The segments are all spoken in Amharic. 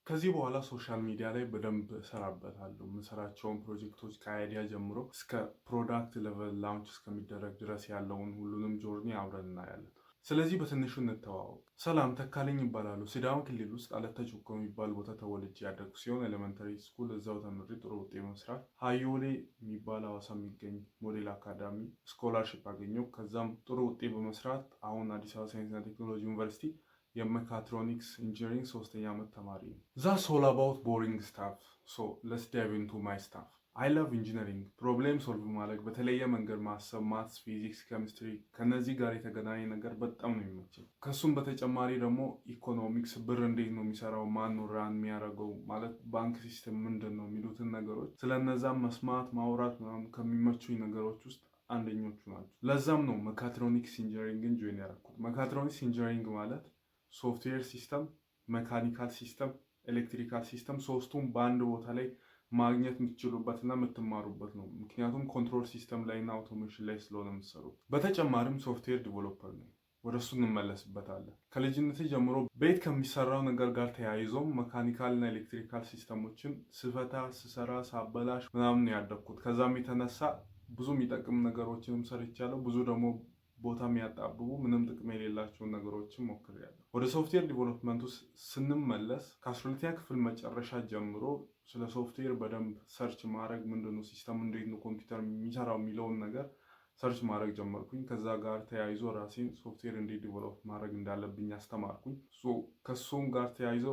ከዚህ በኋላ social media ላይ በደንብ እሰራበታለሁ። የምሰራቸውን ፕሮጀክቶች ከ idea ጀምሮ እስከ product level launch እስከሚደረግ ድረስ ያለውን ሁሉንም journey አብረን እናያለን። ስለዚህ በትንሹ እንተዋወቅ። ሰላም፣ ተካልኝ እባላለሁ። ሲዳማ ክልል ውስጥ አለታ ጩኮ የሚባል ቦታ ተወልጄ ያደግኩ ሲሆን elementary school እዛው ተምሬ ጥሩ ውጤት በመስራት ሀዮሌ የሚባል ሐዋሳ የሚገኝ ሞዴል አካዳሚ scholarship አገኘሁ። ከዛም ጥሩ ውጤት በመስራት አሁን አዲስ አበባ ሳይንስና ቴክኖሎጂ ዩኒቨርሲቲ የ mechatronics engineering ሶስተኛ ዓመት ተማሪ ነኝ። That's all about boring stuff, so let's dive into my stuff. I love engineering። Problem solve ማድረግ፣ በተለየ መንገድ ማሰብ፣ maths፣ physics፣ chemistry ከነዚህ ጋር የተገናኘ ነገር በጣም ነው የሚመቸኝ። ከሱም በተጨማሪ ደግሞ ኢኮኖሚክስ፣ ብር እንዴት ነው የሚሰራው፣ ማን ነው run የሚያደርገው፣ ማለት bank system ምንድን ነው የሚሉትን ነገሮች ስለነዛም መስማት፣ ማውራት ምናምን ከሚመቹኝ ነገሮች ውስጥ አንደኞቹ ናቸው። ለዛም ነው mechatronics engineering ን join ያደረኩት። Mechatronics engineering ማለት software system፣ mechanical system፣ electrical system ሶስቱም በአንድ ቦታ ላይ ማግኘት የምትችሉበት እና የምትማሩበት ነው። ምክንያቱም control system ላይ እና automation ላይ ስለሆነ የምትሰሩት። በተጨማሪም software developer ነኝ። ወደ እሱ እንመለስበታለን። ከልጅነቴ ጀምሮ ቤት ከሚሰራው ነገር ጋር ተያይዞም mechanical እና electrical system ኦችን ስፈታ፣ ስሰራ፣ ሳበላሽ ምናምን ነው ያደግኩት። ከዛም የተነሳ ብዙ የሚጠቅም ነገሮችንም ሰርቻለሁ። ብዙ ደግሞ ቦታ የሚያጣብቡ ምንም ጥቅም የሌላቸውን ነገሮችን ሞክሬያለሁ። ወደ software development ኡ ስንመለስ ከ12ኛ ክፍል መጨረሻ ጀምሮ ስለ ሶፍትዌር በደንብ search ማድረግ፣ ምንድነው system፣ እንዴት ነው ኮምፒውተር የሚሰራው የሚለውን ነገር search ማድረግ ጀመርኩኝ። ከዛ ጋር ተያይዞ ራሴን ሶፍትዌር እንዴት develop ማድረግ እንዳለብኝ አስተማርኩኝ። ከሱም ጋር ተያይዞ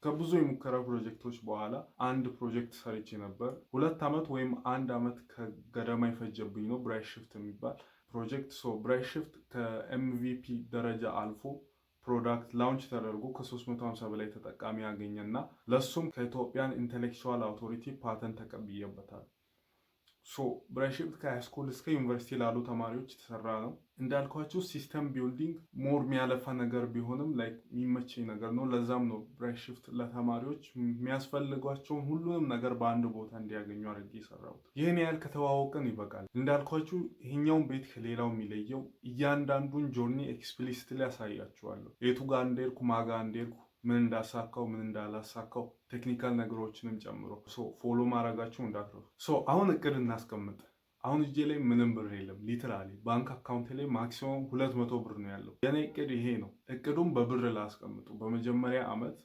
ከብዙ የሙከራ ፕሮጀክቶች በኋላ አንድ ፕሮጀክት ሰርቼ ነበር። 2 ዓመት ወይም አንድ ዓመት ከገደማ የፈጀብኝ ነው፣ Bright Shift የሚባል ፕሮጀክት። So Bright Shift ከ MVP ደረጃ አልፎ product launch ተደርጎ ከ350 በላይ ተጠቃሚ ያገኘ እና ለእሱም ከ Ethiopian Intellectual Authority patent ተቀብዬበታል። So Bright Shift ከ high school እስከ ዩኒቨርሲቲ ላሉ ተማሪዎች የተሰራ ነው። እንዳልኳችሁ system building more የሚያለፋ ነገር ቢሆንም like የሚመቸኝ ነገር ነው። ለዛም ነው Bright Shift ለተማሪዎች የሚያስፈልጓቸውን ሁሉንም ነገር በአንድ ቦታ እንዲያገኙ አድርጌ የሰራሁት። ይህን ያህል ከተዋወቅን ይበቃል። እንዳልኳችሁ ይሄኛውን ቤት ከሌላው የሚለየው እያንዳንዱን journey explicitly አሳያችኋለሁ። የቱ ጋር እንደሄድኩ፣ ማጋ እንደሄድኩ፣ ምን እንዳሳካው፣ ምን እንዳላሳካው፣ technical ነገሮችንም ጨምሮ። Follow ማድረጋችሁ እንዳትረሱ። So አሁን እቅድ እናስቀምጥ። አሁን እጄ ላይ ምንም ብር የለም። Literally bank account ላይ maximum 200 ብር ነው ያለው። የኔ እቅድ ይሄ ነው። እቅዱም በብር ላስቀምጡ። በመጀመሪያ ዓመት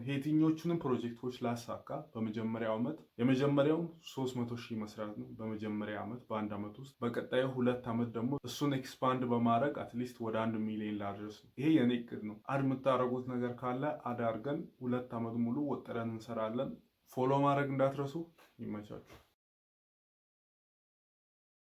የትኞቹንም ፕሮጀክቶች ላሳካ። በመጀመሪያው ዓመት የመጀመሪያውን 300 ሺህ መስራት ነው በመጀመሪያ ዓመት፣ በአንድ ዓመት ውስጥ። በቀጣዩ 2 ዓመት ደግሞ እሱን expand በማድረግ at least ወደ 1 ሚሊዮን ላድረስ ነው። ይሄ የኔ እቅድ ነው። Add የምታደርጉት ነገር ካለ add አድርገን 2 ዓመት ሙሉ ወጥረን እንሰራለን። Follow ማድረግ እንዳትረሱ። ይመቻችሁ።